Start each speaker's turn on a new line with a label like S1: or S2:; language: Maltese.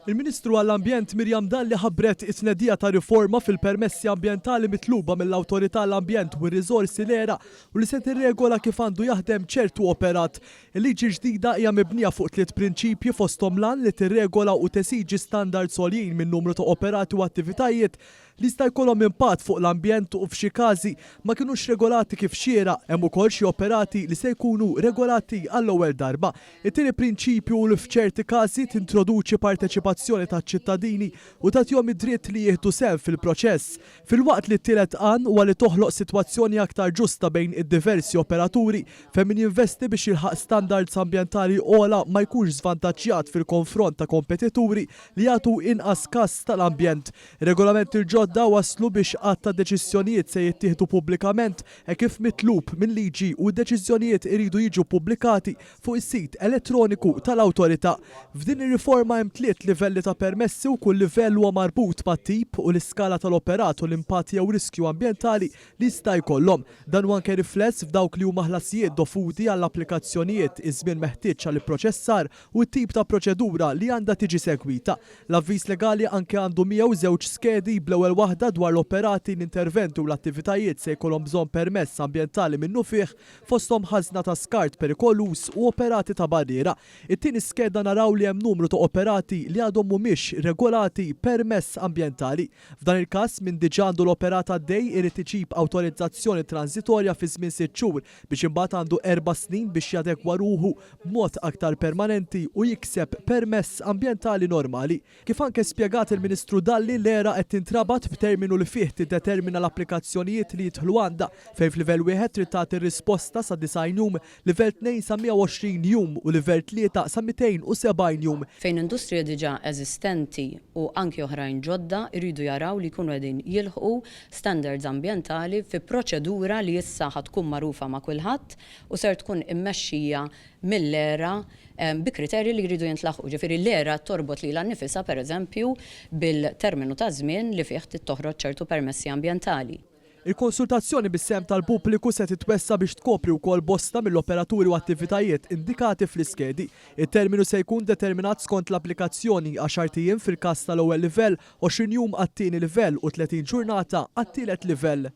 S1: Il-Ministru għall-Ambjent Miriam Dalli ħabbret it-tnedija ta' riforma fil-permessi ambjentali mitluba mill-Awtorità għall-Ambjent u r-Riżorsi l-ERA u li se tirregola kif għandu jaħdem ċertu operat. Il-liġi l-ġdida hija mibnija fuq tliet prinċipji fosthom l-għan li tirregola u tesiġi standards għoljin minn numru ta' operati u attivitajiet li jista' jkollhom impatt fuq l-ambjent u f'xi każi ma kinux regolati kif xieraq. Hemm ukoll xi operati li se jkunu regolati għall-ewwel darba. It-tieni prinċipju hu li f'ċerti każi tintroduċi parteċipazzjoni taċ-ċittadini u tagħtihom id-dritt li jieħdu sehem fil-proċess, filwaqt li t-tielet għan huwa li toħloq sitwazzjoni aktar ġusta bejn id-diversi operaturi fejn min jinvesti biex jilħaq standards ambjentali ogħla ma jkunx żvantaġġjat fil-konfront ta' kompetituri li jagħtu inqas kas tal-ambjent. Ir-regolamenti l-ġodda wasslu biex għadd ta' deċiżjonijiet se jittieħdu pubblikament hekk kif mitlub mil-liġi u d-deċiżjonijiet iridu jiġu ppubblikati fuq is-sit elettroniku tal-Awtorità. F'din ir-riforma hemm tliet livelli ta' permessi u kull livell huwa marbut mat-tip u l-iskala tal-operat u l-impatt jew riskju ambjentali li jista' jkollhom. Dan huwa anke rifless f'dawk li huma ħlasijiet dovuti għall-applikazzjonijiet, iż-żmien meħtieġ għall-ipproċessar u t-tip ta' proċedura li għandha tiġi segwita. L-avviż legali anke għandu miegħu żewġ skedi, bl-ewwel waħda dwar l-operati, l-interventi u l-attivitajiet se jkollhom bżonn permess ambjentali minnufih, fosthom ħażna ta' skart perikoluż u operati ta' barriera. It-tieni skeda naraw li hemm numru ta' operati li għadhom mhumiex regolati b'permess ambjentali. F'dan il-każ, min diġà għandu l-operat għaddej irid iġib awtorizzazzjoni tranżitorja fi żmien sitt xhur biex imbagħad għandu erba' snin biex jadegwa ruħu b'mod aktar permanenti u jikseb permess ambjentali normali. Kif anke spjegat il-Ministru Dalli, l-ERA qed tintrabat b'terminu li fih tiddetermina l-applikazzjonijiet li jidħlu għandha, fejn f'livell wieħed trid tagħti risposta sa 90 jum, livell tnejn sa 120 jum u livell tlieta sa 270 jum.
S2: Fejn industrija diġà eżistenti u anki oħrajn ġodda jridu jaraw li jkunu qegħdin jilħqu standards ambjentali fi proċedura li issa ħa tkun magħrufa ma' kulħadd u ser tkun immexxija mill-ERA bi kriterji li jridu jintlaħqu. Ġifieri l-ERA torbot lilha nnifisha, pereżempju, bil-terminu ta' żmien li fih trid toħroġ ċertu permessi ambjentali.
S1: Il-konsultazzjoni bis-sehem tal-pubbliku se titwessa' biex tkopri wkoll bosta mill-operaturi u attivitajiet indikati fl-iskedi. It-terminu se jkun determinat skont l-applikazzjoni, għaxart ijiem fil-każ tal-ewwel livell, 20 jum għat-tieni livell u 30 ġurnata għat-tielet livell.